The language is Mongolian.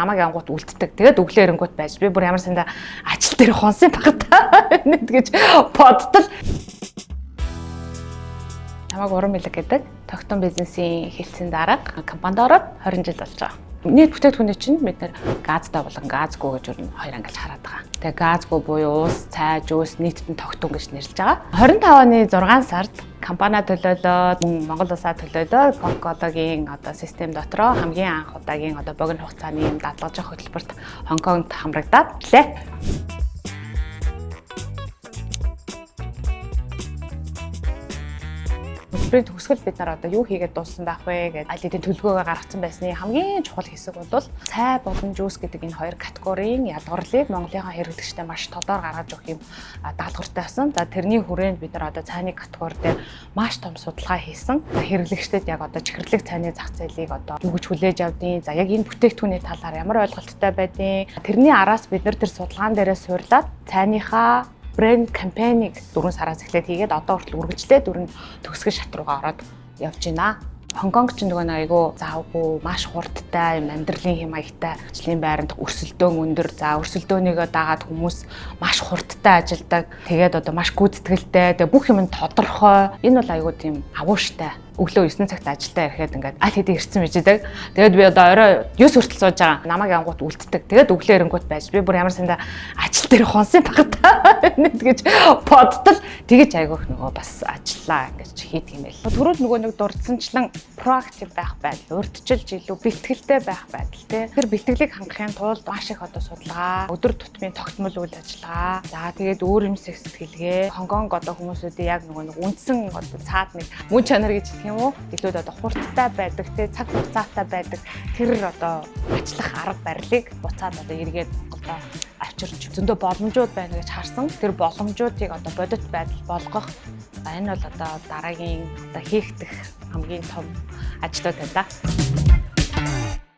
Намайг явангууд үлддэг. Тэгээд өглөө эрэнгүүт байж би бүр ямар санда ажил дээр хонсын багтаа гэж бодтол. Намайг Уран Мэлэг гэдэг. Тогтун бизнесийн хэлтсийн дарга компанид ороод 20 жил болж байгаа. Нийт бүтээгдэхүүний чинь бид нэр газтай болон газгүй гэж өөр хоёр ангилж хараад байгаа. Тэгээ газгүй буюу уус, цай, жуус нийтд нь тогтун гэж нэрлэж байгаа. 25 оны 6 сард компани төлөөлөөд мөн Монгол улсаа төлөөлөөд Coca-Cola-гийн одоо систем дотроо хамгийн анх удаагийн одоо богино хугацааны юм дадлагжих хөтөлбөрт Хонконгт хамрагдаад лээ. Хөтөлбөрийн төгсгөл бид нар одоо юу хийгээд дууссан байх вэ гэж аль хэдийн төлөвлөгөөгөө гаргацсан байсны хамгийн чухал хэсэг бол цай болон жуус гэдэг энэ хоёр категорийн ялгарлыг Монголынхаа хэрэглэгчдэд маш тодор гаргаж өгөх юм даалгавартай болсон. За тэрний хүрээнд бид нар одоо цайны категори дээр маш том судалгаа хийсэн. Хэрэглэгчдэд яг одоо чихэрлэг цайны зах зээлийг одоо юу гэж хүлээж авдیں۔ За яг энэ бүтээгдэхүүний талаар ямар ойлголттой байдیں۔ Тэрний араас бид нар тэр судалгаан дээрээ суурлаад цайныхаа брэнд кампанийг 4 сараас эхлээд хийгээд одоо хүртэл үргэлжлээд өрн төгсгөл шат руугаа ороод явж байна. Хонконг ч нөгөө нэг айгүй завгүй, маш хурдтай юм амьдралын хэм маягтай ажлын байранд өрсөлдөөн өндөр. За өрсөлдөөнийгөө дагаад хүмүүс маш хурдтай ажилдаг. Тэгээд одоо маш гүйцэтгэлтэй. Тэгээд бүх юм нь тодорхой. Энэ бол айгүй тийм агууштай. Өглөө 9 цагт ажилдаа ирэхэд ингээд аль хэдийн ирсэн байж байгаа. Тэгээд би одоо орой 9 хүртэл сууж байгаа. Намайг явангууд үлддэг. Тэгээд өглөө эрэнгүүт байж би бүр ямар санда ажил дээр хонсын багтаа гэж бодтол тэгэж айгүйх нөгөө бас ажиллаа ингэж хийдэг юм байл. Төрөл нөгөө нэг дурдсанчлан проактив байх байдал, урьдчилж илүү бэлтгэлтэй байх байдал тий. Тэр бэлтгэлийг хангахын тулд маш их одоо судалгаа, өдөр тутмын тогтмол үйл ажиллагаа. За тэгээд өөр юмсэх сэтгэлгээ. Хонконг одоо хүмүүсүүдийн яг нөгөө нэг үндсэн одоо цаад нэг мөн чанар гэж хэлэх юм уу? Илүү одоо хурдтай байдаг тий, цаг хугацаатай байдаг. Тэр одоо ажиллах арга барилыг буцаад одоо эргээд Монголдо авчирч зөндөө боломжууд байна гэж харсан. Тэр боломжуудыг одоо бодит байдал болгох энэ бол одоо дараагийн одоо хийгдэх хамгийн том ажлууд байна да.